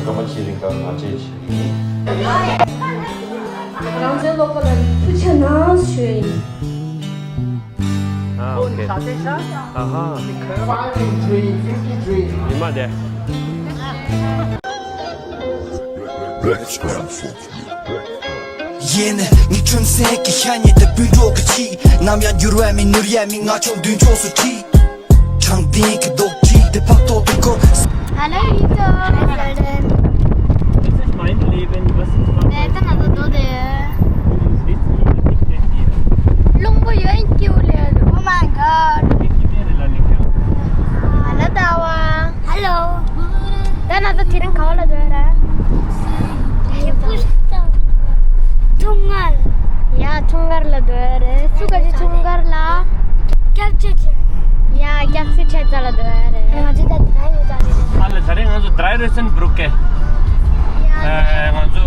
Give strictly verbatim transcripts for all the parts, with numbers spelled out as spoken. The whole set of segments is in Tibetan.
སྐར་མ་གཅིག་རིང་ག་ང་བཅས་བྱེད་ཀྱི་ཡིན། རང་བཙན་སློབ་གྲྭ་ལ་ཐུགས་རྗེ་གནང་ཞུ་ཡིན། ཨ་ཨོ་ཁེ། ཨ་ཧ། Five in three, fifty-three. ཉི་མ་དེ། ཡེ་ནས་ངའི་ཁྲོན་སེང་གི་ཤ་ཉེ་དེ་སྤུན་གྲོགས་ཀྱི་ཁྱི། ནམ་ཡང་འགྱུར་བ་མེད་ནོར་ཡ་མེད། ང་ཆོ་མདུན་ཕྱོགས་སུ་ཁྲིད། དྲང་བདེན་གྱི་རྡོག་ཁྲིད་དེ་ཕག་ཐོག་ཏུ་བཀོད། Hallo, Ito. Hallo, Leute. Mein Leben, was ist mein Leben, also, du, der Leben ist nicht mehr. རླུང་བུ་ཡོད་ཀྱི་ཡོད་ལེ། Oh my god. Hello, Dawa. Hello. ད་ང་ཚོ་དེ་རིང་ག་བ་ལ་སྡོད་རེད། ཁྲུང་ངར། ཡ་ཁྲུང་ངར་ལ་སྡོད་རེད། སུ་ག་ཅི་ཁྲུང་ངར་ལ། སྐྱབས་རྗེ་ཆེ། ཡ་སྐྱབས་རྗེ་ཆེ་ཙ་ལ་སྡོད་རེད། ང་ཚོ་ད་དེ་རིང་ཡོད་ཙང་རེད། ཨ་ལ་ད་རེས་ང་ཚོ་Drei Rosen Brücke། ཡ། ཨ་ང་ཚོ་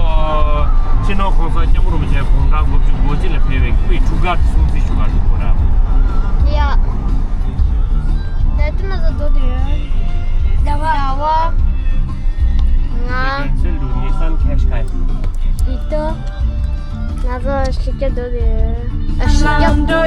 སྤྱི་ནོར་༸གོང་ས་༸སྐྱབས་མགོན་རིན་པོ་ཆེ་དགུང་གྲངས་དགུ་བཅུ་གོ་གཅིག་ལ་ཕེབས་པའི་སྐུའི་འཁྲུངས་སྐར་དེ་སྲུང་བརྩི་ཞུ་གར་འགྲོ་དགོས་ར། ཡ། ད་དུ་ང་ཚོ་སྡོད་དུ་ཡོད། ཟླ་བ། ཟླ་བ། ང་། Kennst du Nissan Qashqai? ཡིད་དོ། ང་ཚོ་ཞིག་སྐྱོ་སྡོད་དུ་ཡོད། ཨ་ཞིག་སྐྱོ།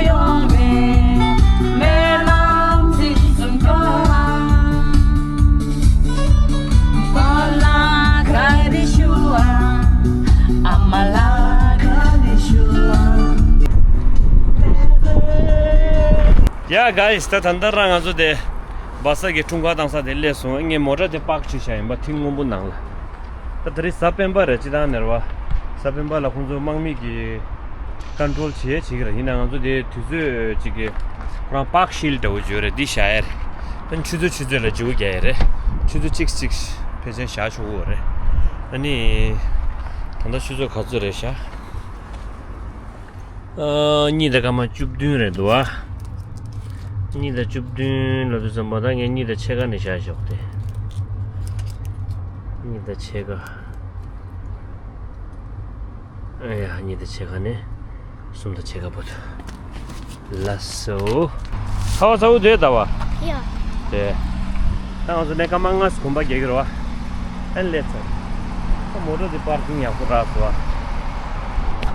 Yeah, guys, ད་ད་ལྟ་རང་ང་ཚོ་དེ་བ་ས་གི་འཁྲུངས་སྐར་བཏང་ས་དེ་སླེབས་སོང་། ངས་མོ་ཊ་དེ་པག་བྱས་བཞག་ཡིན་པ་ཐིང་སྔོན་པོ་ནང་ལ། ད་ད་རེས་གཟའ་སྤེན་པ་རེད། སྤྱི་བཏང་ནས་རེད་བ། གཟའ་སྤེན་པ་ལ་ཁོང་ཚོ་དམག་མི་གི་ཀོན་ཊོལ་བྱེད་བྱེད་ཀྱི་རེད། ཡིན་ན་ང་ཚོ་དེ་དུས་ཚོད་ཅིག་གི་ཁོ་རང་པག་ཤིལ་འདྲ་བོ་བརྗོད་རེད། འདི་བཞག་ཡ་རེད། ཨ་ནི་ཆུ་ཚོད་ཆུ་ཚོད་ལ་བརྗེ་པོ་རྒྱག་ཡ་རེད། ཆུ་ཚོད་གཅིག་གཅིག་ཕལ་ཆེར་བཞག་ཆོག་གི་རེད། ཨ་ནི་ད་ལྟ་ཆུ་ཚོད་ག་ཚོད་རེད་ཤག་ཨ། གཉིས་དང་སྐར་མ་བཅུ་བདུན་རེད་འདུག་ཨ། གཉིས་དང་བཅུ་བདུན་ལབ་དུས་ཙམ་པ་ད་ངས་གཉིས་དང་ཕྱེད་ཀ་ནས་བཞག་ཞོག་སྟེ། གཉིས་དང་ཕྱེད་ཀ་ཨ་ཡ། གཉིས་དང་ཕྱེད་ཀ་ནས་གསུམ་དང་ཕྱེད་ཀ་བར་དུ། ལགས་སོ། ཚ་བ་ཚ་བོ་དེ་ལྟ་བ། ཡ། དེ། ད་ང་ཚོ་ནས་སྐར་མ་ལྔ་གོམ་པ་རྒྱག་གི་རེད་བ། ཨ་ནི་སླེབས་ཚར། ད་མོ་ཊ་དེ་པར་ཀིང་ཡག་པོ་རག་སོང་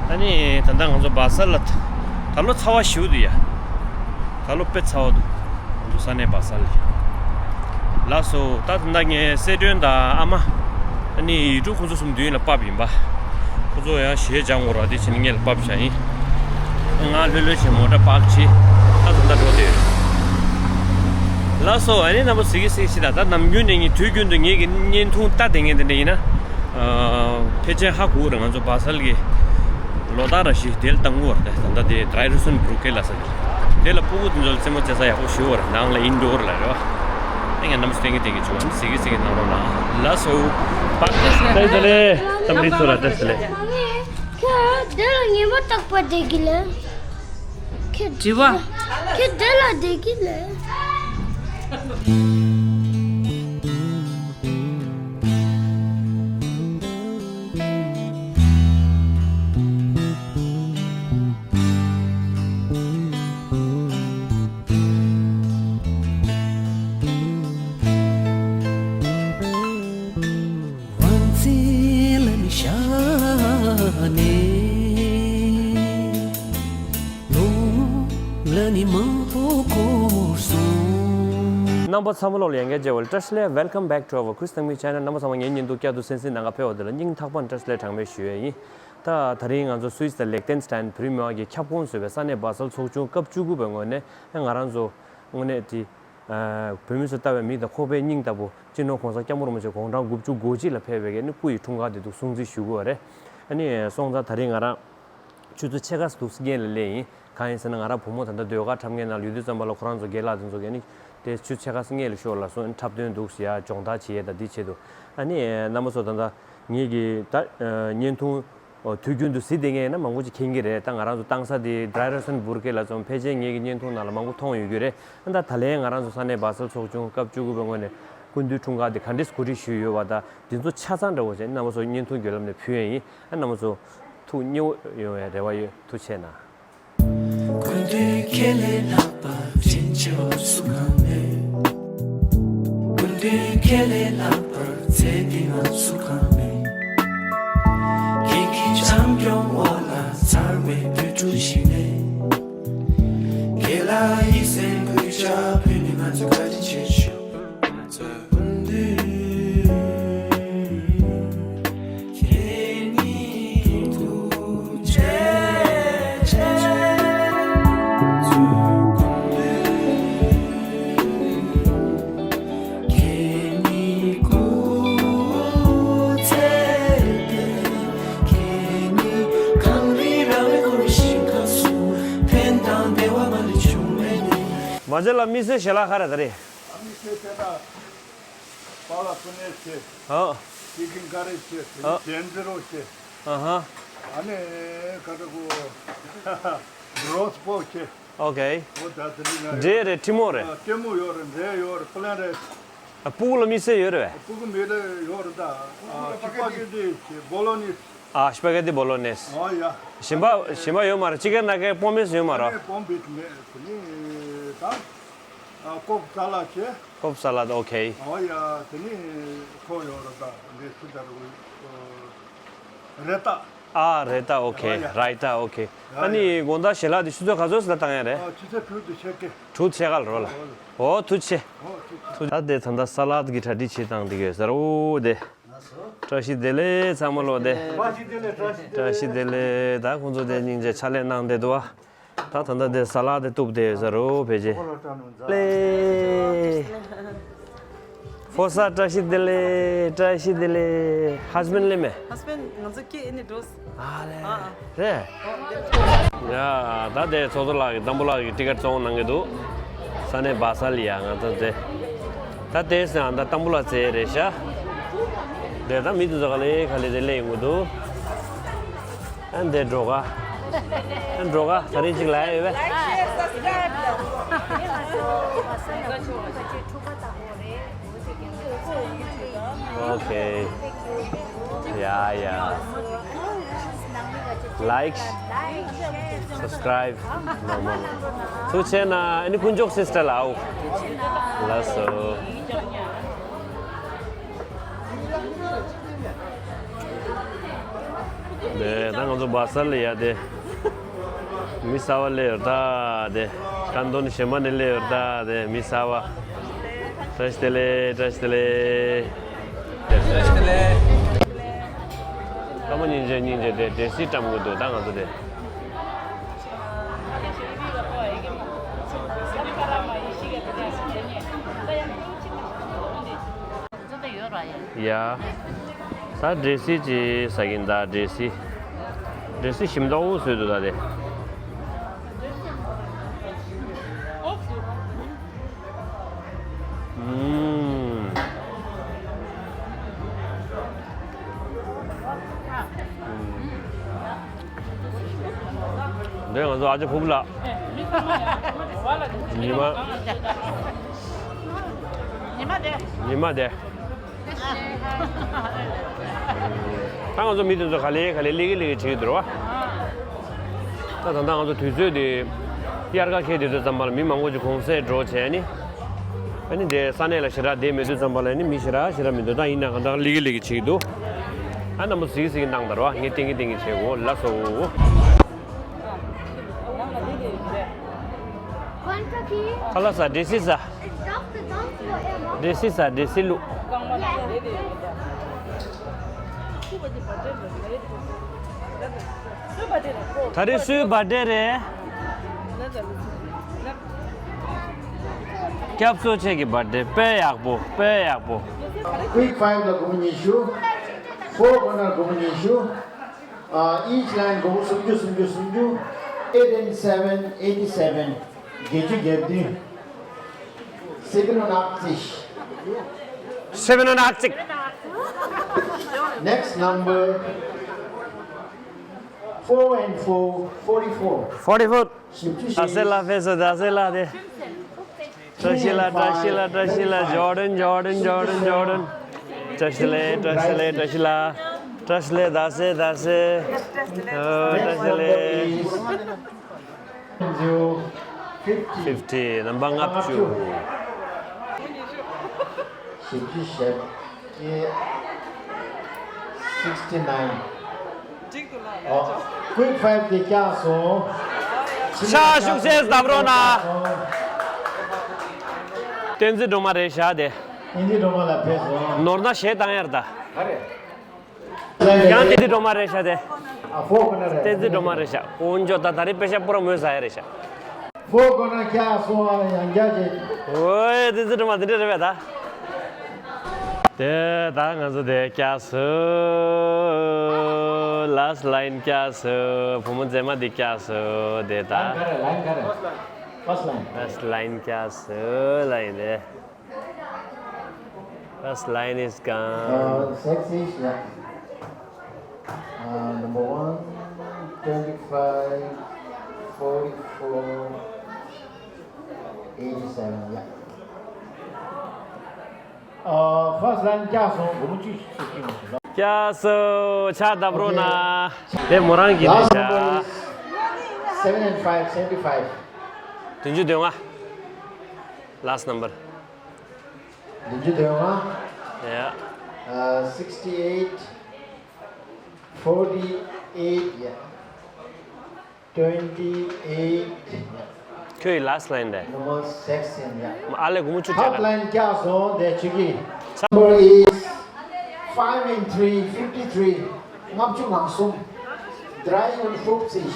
བ། ཨ་ནི་ད་ལྟ་ང་ཚོ་བ་ས་ལ། ད་ལོ་ཚ་བ་ཞེ་པོ་འདུག་ཡ། ད་ལོ་དཔེ་ཚ་བ་འདུག་ང་ཚོ་ས་གནས་བ་ས་ལ། ལགས་སོ། ད་ད་ལྟ་ངས་གསལ་སྒྲོན་དང་ཨ་མ། ཨ་ནི་ཡིག་དྲུག་ཁོང་ཚོ་གསུམ་མདུན་ལ་ཕབ་ཡིན་པ། ཁོང་ཚོ་ཡང་གཞས་སྦྱང་དགོས་ར་དེ་བྱས་ནས་ངས་ལ་ཕབ་བཞག་ཡིན། ང་ལྷོད་ལྷོད་བྱས་མོ་ཊ་པག་བྱས། ད་ད་ལྟ་འགྲོ་བསྡད་ཡོད། ལགས་སོ། ཨ་ནི་རྣམ་པ་གཟིགས་གི་གཟིགས་ཤིག་ད་ད་ནམ་རྒྱུན་ནས་ངས་དུས་རྒྱུན་དུ་ངེད་ཀྱི་བརྙན་ཐུང་ལྟ་བསྡད་མཁན་དེ་འདྲ་ཡིན་ན། ཨ། ཕལ་ཆེར་ཧ་གོ་གི་རེད། ང་ཚོ་བ་ས་ལ་གི་ལོ་ལྟར་ར་ཞིག་དེ་ལ་བཏང་གི་ཡོད་རེད། ད་ལྟ་དེ་Drei Rosen Brücke ལབ་ས་གི་དེ་ལ་སྤུ་གུ་དེ་ཚོ་ལ་རྩེད་མོ་རྩེ་ས་ཡག་པོ་ཞེ་པོ་རེད། ནང་ལ་ཨིན་ཌོར་ལ་རེད་བ། ཨེ་ང་རྣམ་པ་ཚོ་སྟོན་གི་སྟོན་གི་བྱུང་། ཨ་ནི་གཟིགས་གི་གཟིགས་གི་གནང་རོགས་གནང་། ལགས་སོ། བཀྲ་ཤིས་བདེ་ལེགས། བཀྲ་ཤིས་བདེ་ལེགས། བཀྲ་ཤིས་བདེ་ལེགས། ཁྱོད་དེ་ལ་ངེས་པར་རྟག་པར་བསྡད་ཀྱི་ལེ། ཁྱོད་དྲི་བ། ཁྱོད་དེ་ལ་བསྡད་ཀྱི་ལེ། རྣམ་པ་ཚང་མ་ལོག་ལ་ཡང་བསྐྱར་མཇལ་བ་ལ་བཀྲ་ཤིས་བདེ་ལེགས། Welcome back to our Chris Thangmi channel. རྣམ་པ་ཚང་མ་ངའི་བརྙན་ཐུང་བསྐྱར་དུ་གསན་གཟིགས་གནང་ག་ཕེབས་པ་དེ་ལ་སྙིང་ཐག་པ་ནས་བཀྲ་ཤིས་བདེ་ལེགས་གྲངས་མེད་ཞུ་ཡས་ཡིན། ད་ད་རིང་ང་ཚོ་སུད་སི་དང་ལེག་ཏེན་སི་ཏན་བོད་རིགས་མི་མང་གི་ཁྱབ་ཁོངས་བཟོས་པའི་ས་གནས་བ་སལ་ཚོགས་ཆུང་སྐབས་བཅུ་དགུ་པའི་ངོས་ནས་ང་རང་ཚོ་དངོས་གནས་དེ། ཨ། བོད་མི་ཚོ་ལྟ་བའི་མིག་དང་ཁོག་པའི་སྙིང་ལྟ་བུ་སྤྱི་ནོར་གོང་ས་སྐྱབས་མགོན་རིན་པོ་ཆེ་དགུང་གྲངས་དགུ་བཅུ་གོ་གཅིག་ལ་ཕེབས་པའི་གི་ནི་སྐུ་ཡི་འཁྲུངས་སྐར་དེ་འདུག་སྲུང་བརྩི་ཞུ་དགོས་པ་རེད། ཨ་ནི་སོང་ཙང་ད་རིང་ང་རང་ཆུ་ཚོད་ཕྱེད་ཀ་ཙམ་འདུག་སྔོན་ལ་སླེབས་ཡིན། གང་ཡིན་ཟེར་ན་ང་རང་བུ་མོ་ད་ལྟ་ཟློས་གར་འཁྲབ་མཁན་ནང་ལ་ཡོད་དུས་ཙམ་པ་ལ་ཁོ་རང་ཚོ་རྒན་ལགས་དེ་ཚོ་གི་ནི་དེ་ཆུ་ཚོད་ཕྱེད་ཀ་ཙམ་སྔོན་ལ་ཤོག་ལབ་སོང་། འཁྲབ་སྟོན་འདུག་ཟེར་ཡ་སྦྱོང་བརྡར་བྱེད་ཡས་དང་དེ་ཆེད་དུ། ཨ་ནི་རྣམ་པ་ཚོ་ད་ལྟ་ངེད་ཀྱི་ད་བརྙན་ཐུང་། ཨོ། དུས་རྒྱུན་དུ་གཟིགས་བསྡད་མཁན་ཡིན་ན་མང་པོ་ཅིག་མཁྱེན་གྱི་རེད། ད་ང་རང་ཚོ་བཏང་ས་དེ་Drei Rosen Brücke ལབ་སོང་། ཕལ་ཆེར་ངེད་ཀྱི་བརྙན་ཐུང་ནང་ལ་མང་པོ་མཐོང་ཡོད་ཀྱི་རེད། ཨ་ད་ད་ལན་ང་རང་ཚོ་ས་གནས་བ་སལ་ཚོགས་ཆུང་སྐབས་བཅུ་དགུ་པའི་ངོས་ནས་སྐུ་མདུན་འཁྲུངས་སྐར་དེ་ག་འདྲས་གོ་སྒྲིག་ཞུས་ཡོད་པ་དང་དེ་ཚོ་ཆ་ཚང་འདྲ་བོ་བྱས་རྣམ་པ་ཚོ་བརྙན་ཐུང་བརྒྱུད་ལམ་ནས་ཕུལ་ཡས་ཡིན། ཨ་རྣམ་པ་ཚོ་ཐུགས་མཉེས་པོ་ཡོང་བའི་རེ་བ་ཡོད། ཐུགས་རྗེ་གནང་། སྐུ་མདུན་ཁས་ལེན་ལྷག་པ་དྲིན་ཆེ་བ་སུ་གང་མེད། སྐུ་མདུན་ ཁས་ལེན་ལྷག་པར་ཚེ་འདི་ང་ཚོ་གང་མེད། རྒྱལ་གྱི་བྱམས་སྐྱོང་འོག་ལ་མཚར་བའི་བོད་ཕྲུག་ཞིག་ནས། རྒན་ལགས་ཡིད་སེམས་གུས་ཕྱག་ཕུལ་ནས་ང་ཚོ་བཀའ་དྲིན་ཆེ་ཞུ། ང་ཚོ་སྤུན་བདུན། ཁྱེད་གཉིས་ཐུགས་རྗེ་ཆེ། ཁྱེད་གཉིས་སྐུ་ཚེ་བརྟན། ཁྱེད་གཉིས་གངས་རི་ར་བས་བསྐོར་བའི་ཞིང་ཁམས་སུ་ཕན་དང་བདེ་བ་མ་ལུས་འབྱུང་བའི་གནས། མ་བྱན་ལ་དམིགས་བསལ་ཞལ་ལག་ག་རེ་ད་རེད། ཨ་མི་སེ་དེ་ན་པཱ་ལགས་ཀུན་ནས་ཆེ། ཨ། ཅི་ཀིན་ཀ་རེ་ཆེ། ཨ། ཇེན་ཛི་རོ་ཆེ། ཨ་ཧ། ཨ་ནི་ཁ་ཏ་ཀུ་རོ་སི་པོ་ཆེ། ཨོ་ཁེ། འོ་ད་དེ་འདྲ་ཡོད། འབྲས་རེད། ཁྲི་མོ་རེད། ཨ། ལྟད་མོ་ཡོད་རེད། འབྲས་ཡོད་རེད། ཀུ་ལན་རེད། ཨ། སྤུ་གུ་ལ་དམིགས་བསལ་ཡོད་རེད་པས། སྤུ་གུ་མི་ལ་ཡོད་རེད་ད། ཨ། སི་པ་གེ་ཏི་ཆེ། བོ་ལོ་ནེ་སི། ཨ། སི་པ་གེ་ཏི་བོ་ལོ་ནེ་སི། ཨོ་ཡ། གཞན་པ་གཞན་པ་ཡོད་མ་རེད། ཅི་ཀན་ན་ཀེ་པོ་མེ་སི་ཡོད་མ་རེད། ཨ་ནི་པོམ་བིད་མེད་དེ་ནི་ད། ཨ། ཀོབ་ས་ལ་ཆེ། ཀོབ་ས་ལ་ད། ཨོ་ཁེ། ཨོ་ཡ། དེ་ནི་ཁོ་ཡོད་རེད་ད། འདི་སི་ད་རུ་རེ་ད། ཨ། རེ་ད། ཨོ་ཁེ། ཨོ་ཡ། རེ་ད། ཨོ་ཁེ། ཡ་ཨ་ནི་ཡ། དགོང་དག་ཞལ་ལག་དེ་ཆུ་ཚོད་ག་ཚོད་ཙམ་ལ་བཏང་ཡ་རེད། ཨ། ཆུ་ཚོད་དྲུག་དེ་ཆེ་གེ། དྲུག་ཕྱེད་ཀ་ལ་རོ་ལ། ཨོ་ལ། ཨོ་ཐུགས་རྗེ་ཆེ། ཨོ་ཐུགས་རྗེ་ཆེ། ད་དེ་ད་ལྟ་ས་ལད་གི་གྲ་སྒྲིག་བྱེད་སྟངས་དེ་གས་ཟེར། ཨོ་དེ། བཀྲ་ཤིས་བདེ་ལེགས་ཚང་མ་ལོ་དེ། བཀྲ་ཤིས་བདེ་ལེགས། བཀྲ་ཤིས་བདེ་ལེགས། ད་ཁོང་ཚོ་དེ་སྙིང་རྗེ་ཕྱག་ལས་གནང་བསྡད་འདུག་བ། ད་ད་ལྟ་དེ་ས་ལད་དེ་གཏུབ་བསྡད་ཡོད་ཟེར། ཨོ་ཕལ་ཆེར། ལེ། ཕོ་གསར་བཀྲ་ཤིས་བདེ་ལེགས། བཀྲ་ཤིས་བདེ་ལེགས། ཧ་སི་བྷེན་ཌི་སླེབས་མེད། ཧ་སི་བྷེན་ཌི་ང་ཚོ་སྐད་ཨེ་ནི་འགྲོ། ཨ་ལེ། ཨ་ཨ། རེད། ཨོ་དེ། ཡ། ད་དེ་ཚོགས་གཙོ་ལགས་ཀྱིས་ཏམ་བུ་ལགས་ཀྱི་ཊི་ཀེ་ཊི་བཙོང་གནང་གི་འདུག་ས་གནས་བ་སལ་ལི་ཡ། ང་ཚོ་དེ། ད་དེ་སང་ད་ཏམ་བུ་ལགས་རྩེ་རེད་ཤག་དེ་ད་མི་དེ་ཚོ་ག་ལེ་ག་ལེ་དེ་སླེབས་ཡོང་གི་འདུག་ཨ་འདི་འགྲོ་ག་ཨ་འགྲོ་ག་ད་རིང་གཅིག་ལ་ཡོད་པས། ཨོ་ཁེ། ཡ་ཡ། ལའིཀ། སབ་སི་ཀ་རའིབ། ཐུགས་རྗེ་ཆེ་ན། ཨ་ནི་དཀོན་མཆོག་སིས་ཊར་ལ་ཨོ། ལགས་སོ། ནས་ད་ང་ཚོ་བ་སལ་ལི་ཡ་དེ། མི་གསར་པ་སླེབས་ཡོད་ད་དེ། ཀན་ཏོན་གཞན་པ་ནས་སླེབས་ཡོད་ད་དེ། མི་གསར་པ། བཀྲ་ཤིས་བདེ་ལེགས། བཀྲ་ཤིས་བདེ་ལེགས། བཀྲ་ཤིས་བདེ་ལེགས། སྐར་མ་སྙིང་རྗེ་སྙིང་རྗེ་དེ་འབྲས་སིལ་བཀྲམ་གི་འདུག་ད་ང་ཚོ་དེ། ཡ། ད་འབྲས་སིལ་ཅིག་ཟ་གིན་ད། འབྲས་སིལ། འབྲས་སིལ་ཞིམ་མདོག་པོ་བཟོས་འདུག་ད་དེ། ཨུམ། འདི་ང་ཚོ་ཨ་ཅེ་ཕུར་བུ་ལགས། ཉི་མ། ཉི་མ་དེ། ཉི་མ་དེ། ད་ང་ཚོ་མི་དེ་ཚོ་ག་ལེ་ག་ལེ་སླེབས་ཀྱི་སླེབས་ཀྱི་བྱེད་ཀྱི་འདུག་ར། ད་ད་ལྟ་ང་ཚོ་དུས་ཚོད་དེ་དབྱར་ཁ་འཁེལ་དུས་ཚོད་ཙམ་པ་ལ་མི་མང་པོ་ཅིག་གུང་སེང་འགྲོ་བྱས་ནི། ཨ་ནི་དེ་ས་གནས་ལ་ཞེ་དྲག་བསྡད་མེད་དུས་ཙམ་པ་ལ་ནི་མི་ཞེ་དྲག་ཞེ་དྲག་མི་འདུག་ད་ཡིན་ན་གང་ལྟར་སླེབས་ཀྱི་སླེབས་ཀྱི་བྱེད་ཀྱི་འདུག་ཨ་རྣམ་པ་གཟིགས་གཟིགས་གནང་དང་ར། ངས་བསྟན་གྱི་བསྟན་གྱི་བྱེད་དགོས། ལགས་སོ། ཁ་ལག་ཟ། འབྲས་སིལ་ཟ། འབྲས་སིལ་ཟ། འབྲས་སིལ་བླུགས། ད་རེས་སུའི་བར་ཌེ་རེད། སྐྱབས་གཙོ་ཆེ་གི་བར་ཌེ། དཔེ་ཡག་པོ། དཔེ་ཡག་པོ། Quick five ལ་སྒོར་མོ་ཉི་ཤུ། Four corner སྒོར་མོ་ཉི་ཤུ། ཨ། each line སྒོར་མོ་སུམ་ཅུ་སུམ་ཅུ་སུམ་ཅུ། Eight and seven, eighty seven. བརྒྱད་ཅུ་གྱ་བདུན། Seven hundred ཨ་ཙི། Seven hundred ཨ་ཙི། Next number. Four and four, forty four. Forty four. བཞི་བཅུ་ཞེ་གཉིས། ད་སེ་ལ་ཕེ་སོ། ད་སེ་ལ་དེ། བཀྲ་ཤིས་ལགས། བཀྲ་ཤིས་ལགས། བཀྲ་ཤིས་ལགས། ཇོར་ཌན། ཇོར་ཌན། ཇོར་ཌན། ཇོར་ཌན། བཀྲ་ཤིས་ལགས། བཀྲ་ཤིས་ལགས། བཀྲ་ཤིས་ལགས། བཀྲ་ཤིས་ལགས། ད་སེ། ད་སེ། ཨོ། བཀྲ་ཤིས་ལགས། Fifty. Fifty. རྣམ་པ་ལྔ་བཅུ། བཞི་བཅུ་ཞེ་བརྒྱད། sixty nine། འགྲིག་འདུག་ལགས། ཨོ། ཀུའིག་ཕའིབ་དེ་བཀྱགས་སོང་། ཕྱག་ཤུགས་ཆེ་བརྡབ་རོགས་གནང་། བསྟན་འཛིན་སྒྲོལ་མ་རེད་ཤག་དེ། བསྟན་འཛིན་སྒྲོལ་མ་ལ་ཕེབས་སོང་། ནོར་ན་གཞས་བཏང་ཡར་ད། ག་རེ། ཡང་བསྟན་འཛིན་སྒྲོལ་མ་རེད་ཤག་དེ། ཨ། ཕོ་གོ་ན་རེད། བསྟན་འཛིན་སྒྲོལ་མ་རེད་ཤག་དཀོན་མཆོག་ད་ད་རེས་པེ་ཤ་པུ་ར་མོས་ཟ་ཡ་རེད་ཤག་ཕོ་གོ་ན་བཀྱགས་སོང་། ཨ། ཡང་བཀྱགས་བྱས། ཨོའི། བསྟན་འཛིན་སྒྲོལ་མ་དེ་འདྲ་རེད་པས་ད། དེ་ད་ང་ཚོ་དེ་བཀྱགས་སོང་། ལཱ་སི་ཊི་ལའིན་བཀྱགས་སོང་། བུ་མོ་མཛེས་མ་དེ་བཀྱགས་སོང་། དེ་ད། ལའིན་ག་རེ། ལའིན་ག་རེ། ཕར་སི་ཊི་ལའིན། ཕར་སི་ཊི་ལའིན་བཀྱགས་སོང་། ལའིན་དེ། First line is gone. Uh, six is, yeah. Uh, number one, twenty-five, forty-four, eighty-seven, yeah. Uh, first line བཀྱགས་སོང་། སྒོར་མོ་བཅུ་ཞིག་སུ་སྐྱིད་མ་སོང་ལ། བཀྱགས་སོང་། ཕྱག་བརྡབ་རོགས་གནང་། དེ་མོ་རང་གི་རེད་ཤག Last number is seven and five, seventy-five. བདུན་ཅུ་དོན་ལྔ། Last number. བདུན་ཅུ་དོན་ལྔ། Yeah. Uh, sixty-eight, forty-eight, yeah. Twenty-eight, yeah. ཁྱོད་ཀྱི་last line རེད། Number section, yeah. ཨ་ལས། སྒོར་མོ་བཅུ་སྤྲད་ལ། Top line བཀྱགས་སོང་། དེ་ཆུ་གི། Number is five and three, fifty-three. ལྔ་བཅུ་ང་གསུམ། Drei und fünfzig.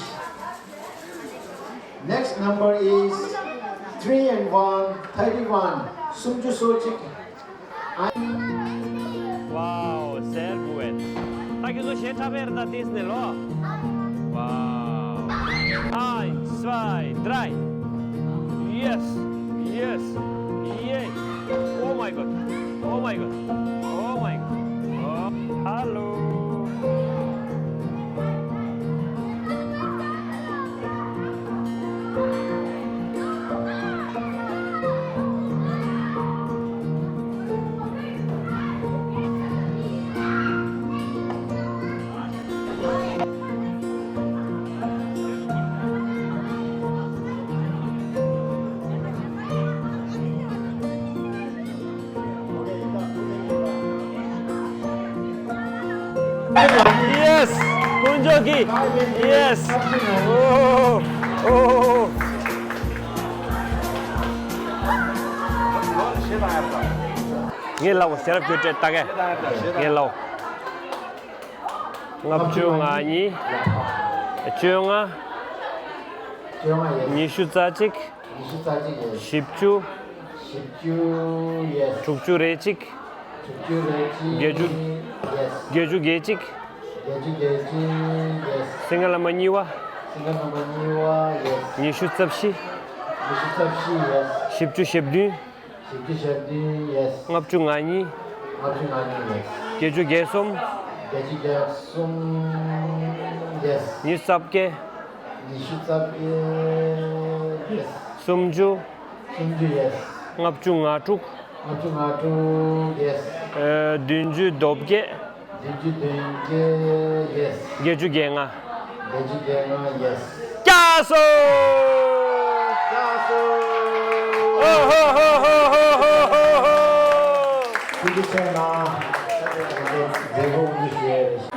Next number is three and one, thirty-one. སུམ་ཅུ་སོ་གཅིག Wow, sehr gut. ད་ཁྱོད་ཚོ་གཞས་འཁྲབ་ཡར་ད་ཏིས་ནས་ལོ། Wow. Eins, zwei, drei. Yes, yes, yay. Oh my God. Oh my God. Oh my God. Oh. Hello. Yes! དཀོན་མཆོག་གིས། Yes! Oh! Oh! ངས་ལབ། ཤེས་རབ་ཁྱོད་སྤྲད་ལྟ་གས། ངས་ལབ། ལྔ་བཅུ་ང་གཉིས། བཅོ་ལྔ། བཅོ་ལྔ། ཡེ། ཉི་ཤུ་རྩ་གཅིག། ཉི་ཤུ་རྩ་གཅིག། ཡེ། བཞི་བཅུ། བཞི་བཅུ། ཡེ། དྲུག་ཅུ་རེ་གཅིག། དྲུག་ཅུ་རེ་གཅིག། བརྒྱད་ཅུ། ཡེ། བརྒྱད་ཅུ་བརྒྱད་གཅིག། བརྒྱད་ཅུ་བརྒྱད་གཅིག། ཡེ། སིང་ག་ལ་མ་གཉིས་པ། སིང་ག་ལ་མ་གཉིས་པ། ཡེ། ཉི་ཤུ་རྩ་བཞི། ཉི་ཤུ་རྩ་བཞི། ཡེ། བཞི་བཅུ་ཞེ་བདུན། བཞི་བཅུ་ཞེ་བདུན། ཡེ། ལྔ་བཅུ་ང་གཉིས། ལྔ་བཅུ་ང་གཉིས། ཡེ། བརྒྱད་ཅུ་གྱ་གསུམ། བརྒྱད་ཅུ་གྱ་གསུམ། ཡེ། ཉི་ཤུ་རྩ་བརྒྱད། ཉི་ཤུ་རྩ་བརྒྱད། ཡེ། སུམ་ཅུ། སུམ་ཅུ། ཡེ། ལྔ་བཅུ་ང་དྲུག། ལྔ་བཅུ་ང་དྲུག། ཡེ། ཨ། བདུན་ཅུ་དོན་བརྒྱད། བདུན་ཅུ་དོན་བརྒྱད། ཡེ། བརྒྱད་ཅུ་གྱ་ལྔ། བརྒྱད་ཅུ་གྱ་ལྔ། ཡེ། བཀྱགས་སོང་། བཀྱགས་སོང་། ཨོ་ཧོ་ཧོ། ཐུགས་རྗེ་ཆེ་གནང་། མཛད་སྒོ་དབུ་བཞུགས།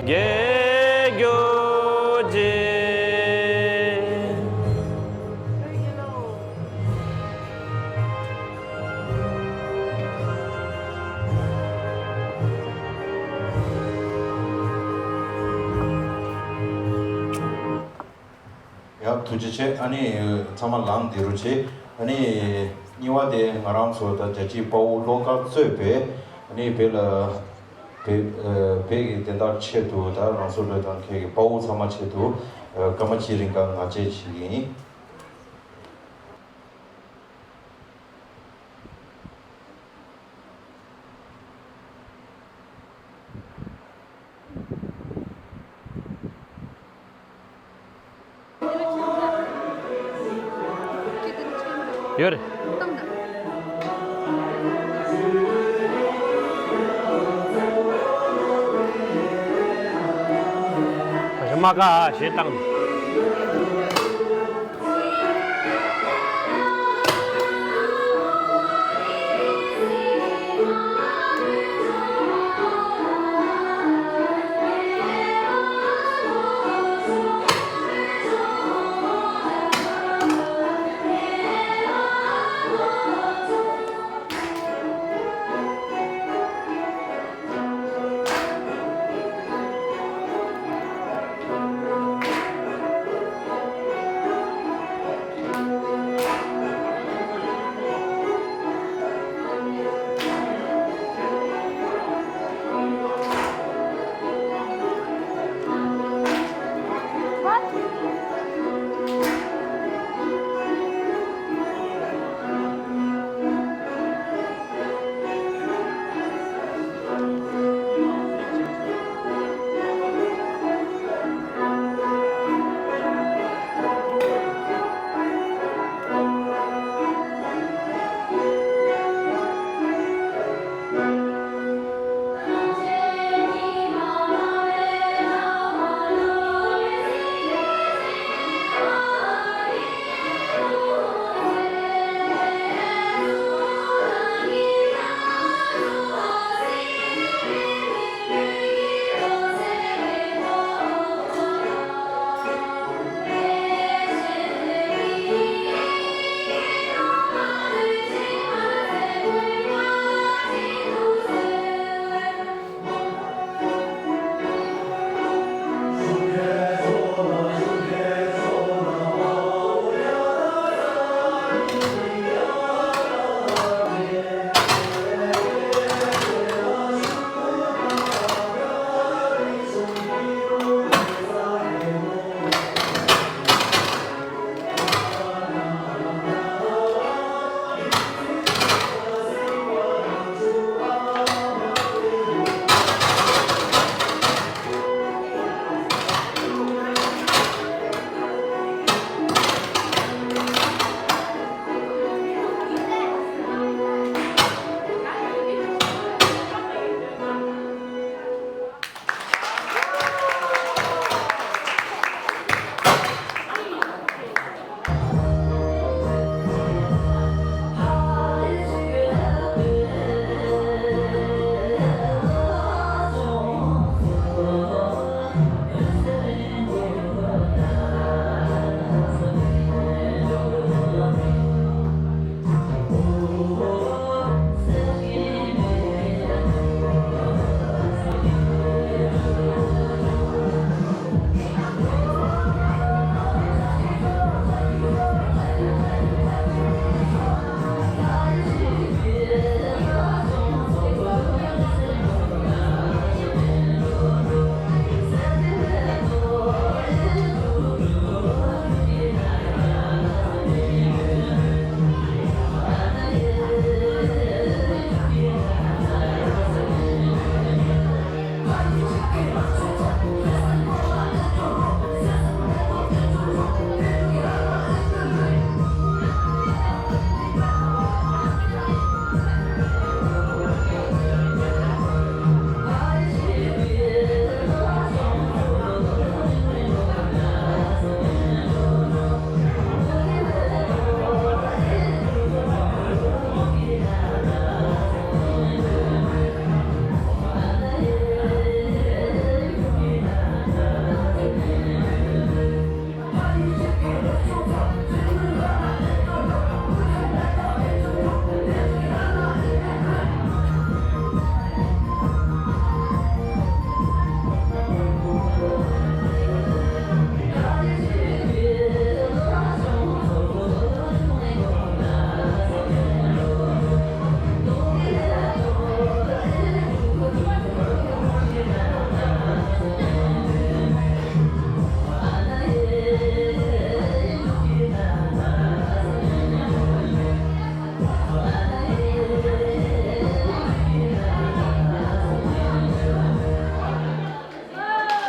རྒྱལ་གྱུར་ཅིག། ཡ། ཐུགས་རྗེ་ཆེ། ཨ་ནི་ཚང་མ་ལངས་བསྡད་རོགས་བྱེད། ཨ་ནི་གཉིས་པ་དེ་ང་རང་ཚོ་ད་རྒྱལ་གཅེས་དཔའ་བོ་བློ་དཀར་གཙོས་པའི། ཨ་ནི་བོད་ལ་བོད་ཨ་བོད་ཀྱི་བདེན་མཐའ་ཆེད་དུ་ད་རང་སྲོག་བློས་བཏང་མཁན་གྱི་དཔའ་བོ་ཚང་མ་ཆེད་དུ་ཨ་སྐར་མ་གཅིག་རིང་ག་ངག་བཅད་བྱེད་ཀྱི་ཡིན། ཡོད་རེད། བཏང་ན། མ་ཀ་ཞེས་བཏང་ནས།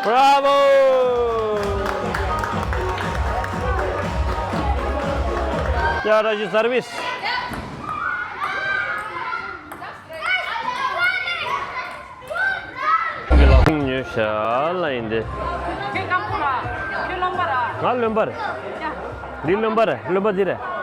Bravo! ཡ་ར་ཞུ་སར་བིས། ཤ་ལ་ཡིན་ཏེ། ཁྱོད་སྐམ་པོ་ར། ཁྱོད་རློན་པ་ར། ང་རློན་པ་རེད། ཡ། འདི་རློན་པ་རེད། རློན་པ་འདི་རེད།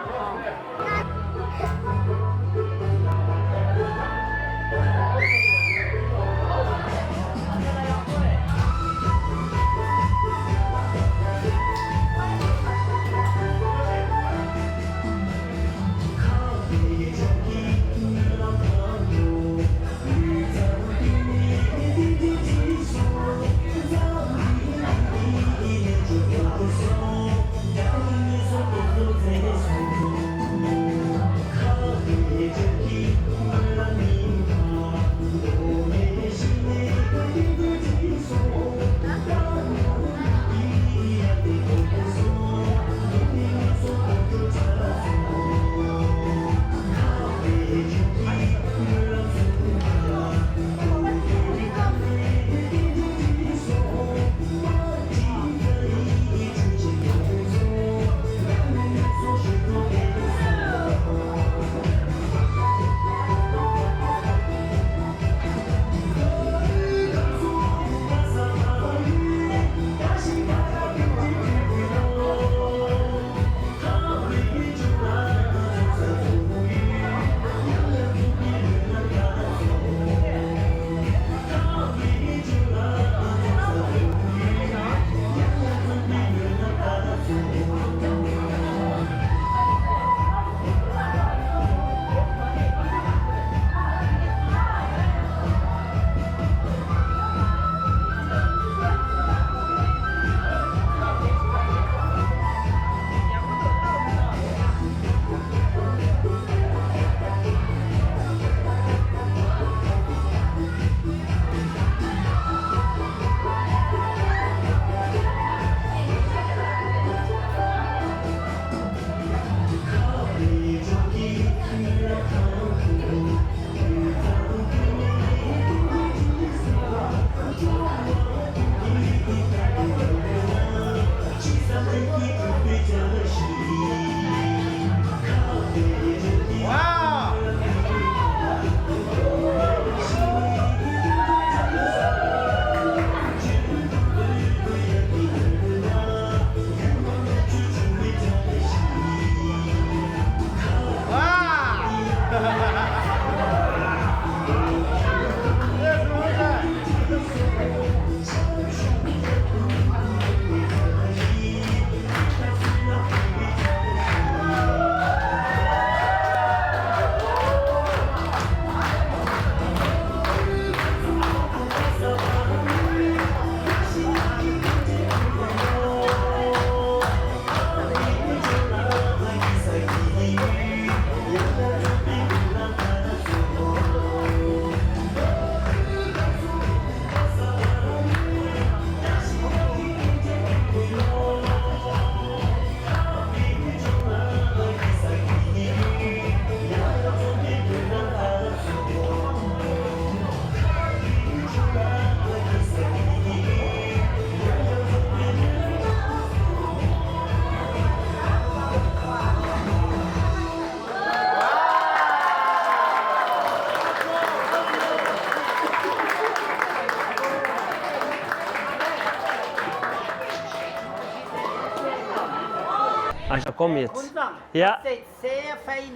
Ach, komm jetzt. Ja.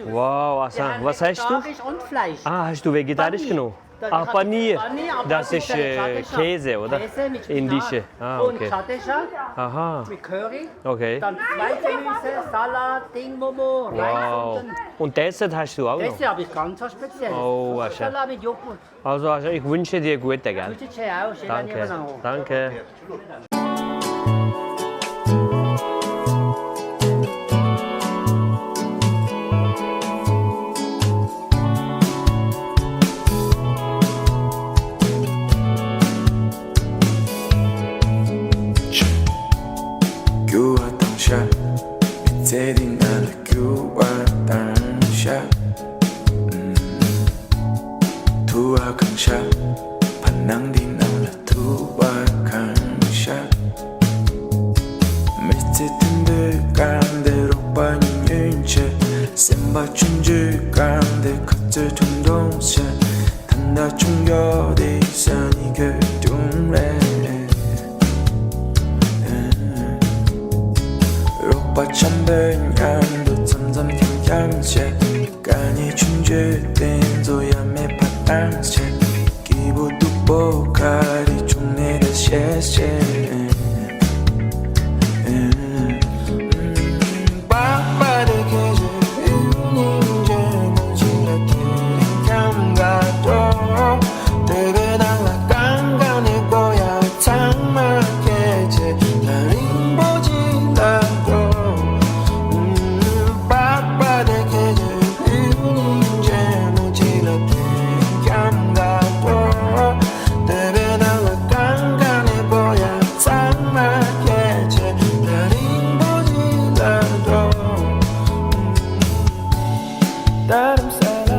Wow, Hassan, was hast du? Fleisch und Fleisch. Ah, hast du vegetarisch genommen? Ah, Panier. Das ist, äh, Käse, oder? Käse mit Spinat. Indische. Ah, okay. Und Chatischa. Aha. Mit Curry. Okay. Dann zwei Gemüse, Salat, Ding, Momo, Reis. Wow. Und Dessert hast du auch noch? Dessert habe ich ganz was Spezielles. Oh, Salat mit Joghurt. Also, also, ich wünsche dir gute, gell? Wünsche dir auch. Danke. Danke. ཐུ་བ་གང་ཤ། བར་སྣང་འདི་ནང་ལ་ཐུ་བ་གང་ཤ། མི་ཚེ་མཐུན་པའི་སྐར་འདི་རོགས་པ་ཉིད་ཉོན་ཆེ། སེམས་པ་ཆུང་ཆུང་སྐར་འདི་ཁ་རྩོད་ཁྲུང་ཁྲུང་ཆེ། ད་ལྟ་ཆུང་ཡོད་དེ་ས་ནི་གོས་ཀྲུང་རེད། པ་འཆམ་པོའི་མཉམ་དུ་འཆམ་འཆམ་འཆམ་འཆམ་བྱས། དགའ་ཉེ་ཆུང་གྲོགས་དེ་ཚོ་ཡ་མེད་པ་བཏང་བྱས། སྐྱིད་པོ་སྡུག་པོ་ག་རེ་བྱུང་ནས་ད་བཤད་བཤད། དྷརམ་ས་ལ་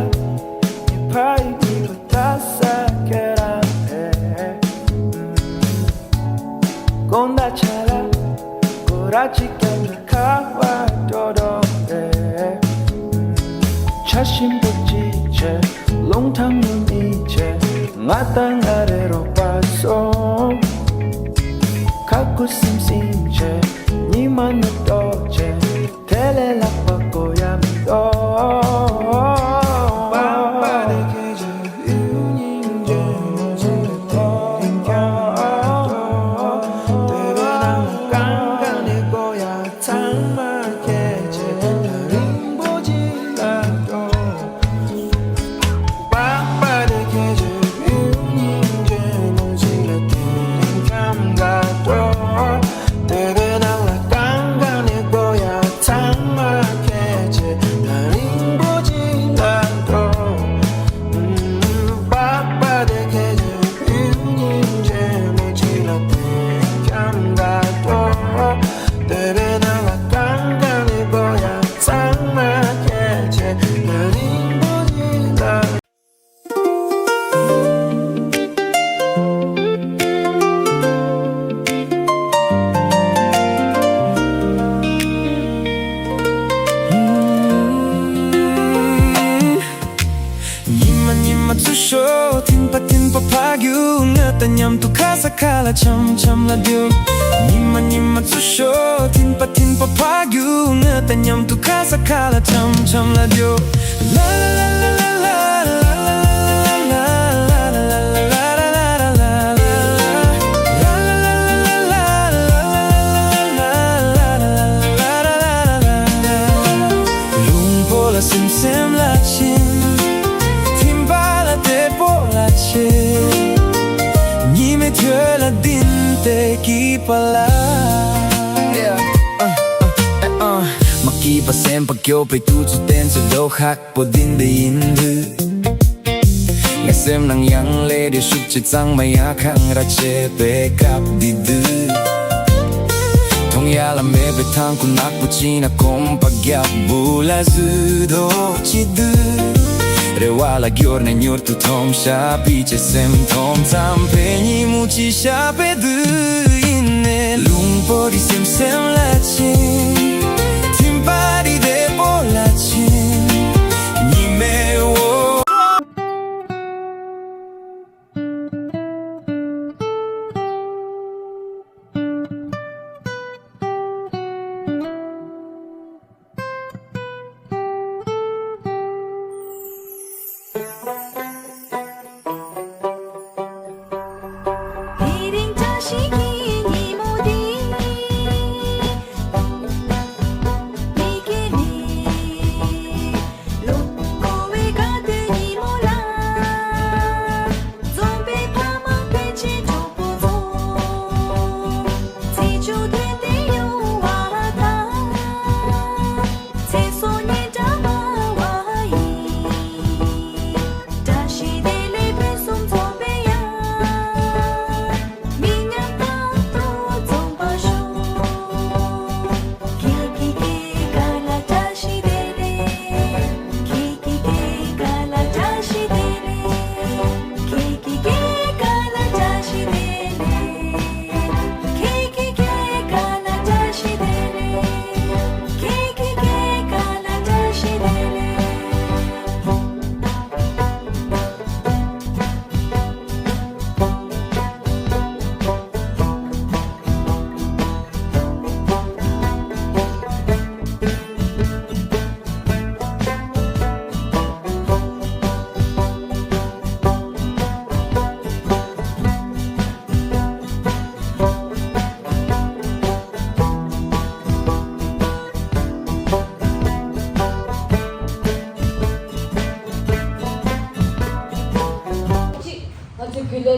ཉི་ཕ་ཡི་ཐིག་པ་ད་ས་ཁྱེད་རང་ཨེ། དགོང་དག་ཆ་ལ་སྐོར་ར་གཅིག་ཀྱང་ཁ་བ་འགྲོ་འགྲོ་ཨེ། ཆ་ཞིམ་པོ་གཅིག་བྱས་རླུང་ཐང་ཉུང་གཉིས་བྱས། ང་དང་ང་རེ་རོགས་པ་སོང་། ཁ་ཁུ་སིམ་སིམ་བྱས་ཉི་མ་ནུབ་ཏོ་བྱས། དེ་ལས་ལྷག་པ་དགོས་ཡ་མི་འདུག་ཉི་མ་ཉི་མ་འཚུབ་ཤོག་ཐིམ་པ་ཐིམ་པ་ཕར་རྒྱུག་ང་དང་མཉམ་དུ་ཁ་ས་ཁ་ལ་འཆམ་འཆམ་ལ་རྒྱུག་ཉི་མ་ཉི་མ་འཚུབ་ཤོག་ཐིམ་པ་ཐིམ་པ་ཕར་རྒྱུག་ང་དང་མཉམ་དུ་ཁ་ས་ཁ་ལ་འཆམ་འཆམ་ལ་རྒྱུག་ལུང་པོ་ལ་སེམས་སེམས་ལ་ཕྱིན། ཐིམ་པ་ལ་དེ་པོ་ལ་ཆེ། ཉི་མའི་ཐོད་ལ་ལྡིང་སྟེ་སྐྱིད་པ་ལ། མ་སྐྱིད་པ་སེམས་པ་སྐྱོ་བའི་དུས་ཚོད་དེ་ཚོ་ལོ་ཧག་པོ་འདི་འདི་ཡིན་དུས། ངའི་སེམས་ནང་ཡང་ལས་དེ་ཤུགས་ཆེ་གཙང་མ་ཡ་གང་ར་བྱེད་པའི་སྐབས་འདི་དུས། མཐོང་ཡ་ལ་མེད་པའི་ཐང་ཁུ་ནག་པོ་ཅི་ན་གོམ་པ་རྒྱབ་བུ་ལ་བཟོས་དོ་ཅི་དུས། རེ་བ་ལ་སྐྱོར་ནས་མྱུར་དུ་མཐོང་ཤ་པི་ཅེ་སེམས་མཐོང་ཙམ་པའི་ཉིན་མོ་ཅི་ཤ་པའི་དུས་ཡིན་ནས་ལུང་པོ་རི་སེམས་སེམས་ལ་ཕྱིན། ཐིམ་པ་རི་དེ་པོ་ལ་ཕྱིན། ཉི་མའི་འོ། དེ་རིང་བཀྲ་ཤིས་ཀྱི་ཉིན་མོ་འདི།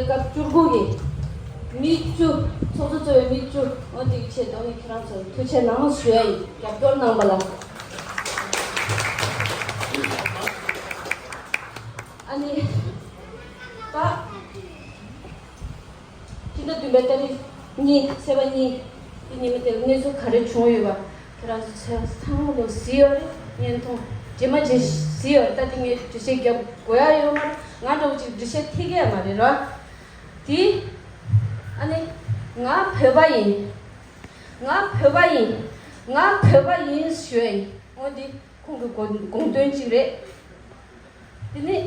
སྐབས་བཅུ་དགུ་གི་མི་བཅུ། ཚོགས་གཙོ་གཙོས་པའི་མི་བཅུ། འོ་དེ་གི་ཆེད་དུ་ནི་ཁྱེད་རང་ཚོར་ཐུགས་རྗེ་གནང་ཞུ་ཡ་ཡིན། རྒྱབ་སྐྱོར་གནང་བ་ལ། ཨ་ནི། ད། སྤྱི་ཟླ་བདུན་པའི་ཏ་རིག་གཉིས། ཚེས་པ་གཉིས། དེ་ཉིན་མོ་དེར་གནས་ཚུལ་ག་རེ་བྱུང་ཡོད་པ་ཁྱེད་རང་ཚོ་ཚང་མ་ལོ་གཟིགས་ཡོད་རེད། བརྙན་ཐུང་རྗེས་མ་རྗེས་གཟིགས་ཡོད་རེད། ད་དེ་ངས་འགྲེལ་བཤད་རྒྱབ་དགོས་ཡ་ཡོད་མ་རེད། ང་འདྲ་བོ་ཅིག་འགྲེལ་བཤད་ཐེབས་ཀྱི་ཡ་མ་རེད་ར། དེ། ཨ་ནི། ང་བོད་པ་ཡིན། ང་བོད་པ་ཡིན། ང་བོད་པ་ཡིན་ཞུ་ཡ་ཡིན། འོ་འདི་ཁོང་གི་དགོངས་དགོངས་དོན་ཅིག་རེད། དེ་ནི།